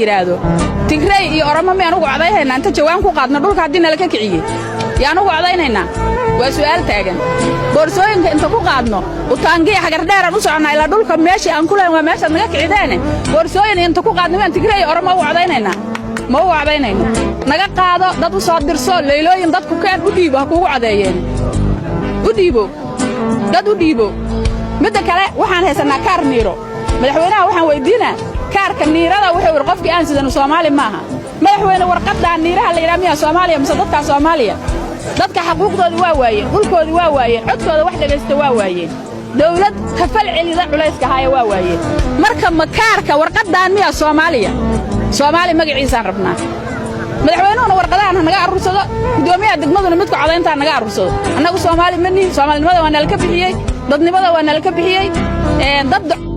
Yidhaahdo Tigrey iyo Oromo miyaan ugu codayhaynaa? Inta jawaan ku qaadno dhulka haddii nala ka kiciyey, yaan ugu codaynaynaa? Waa su'aal taagan. Boorsooyinka inta ku qaadno Utaangiya Xagardheeraan u soconnaa, ilaa dhulka meeshii aan ku lahayn waa meeshaad naga kicideene. Boorsooyin inta ku qaadno miyaan Tigrey iyo Oromo ugu codaynaynaa? Ma ugu codaynayno. Naga qaado, dad u soo dirso, leylooyin dadku keen, u dhiibo, ha kuugu codeeyeen. U dhiibo, dad u dhiibo. Midda kale, waxaan haysannaa kaar niiro. Madaxweynaha waxaan weyddiinaa kaarka niirada. Wuxuu yidhi qofkii aan sidanu Soomaali maaha. Madaxweyne, warqaddaa niiraha la yidhaha miyaa Soomaaliya mise dadkaa Soomaaliya? Dadka xaquuqdoodii waa waayeen, dhulkoodii waa waayeen, codkooda wax dhegaysta waa waayeen, dawlad kafal celida culayska haaya waa waayeen. Marka ma kaarka warqaddaan miyaa Soomaaliya? Soomaali magaciisaan rabnaa. Madaxweynuhuna warqadahan ha naga aruursado, guddoomiyaha degmaduna midka codayntaa naga aruursado. Annagu Soomaali ma nihin. Soomaalinimada waa nala ka bixiyey, dadnimada waa nala ka bixiyey dad.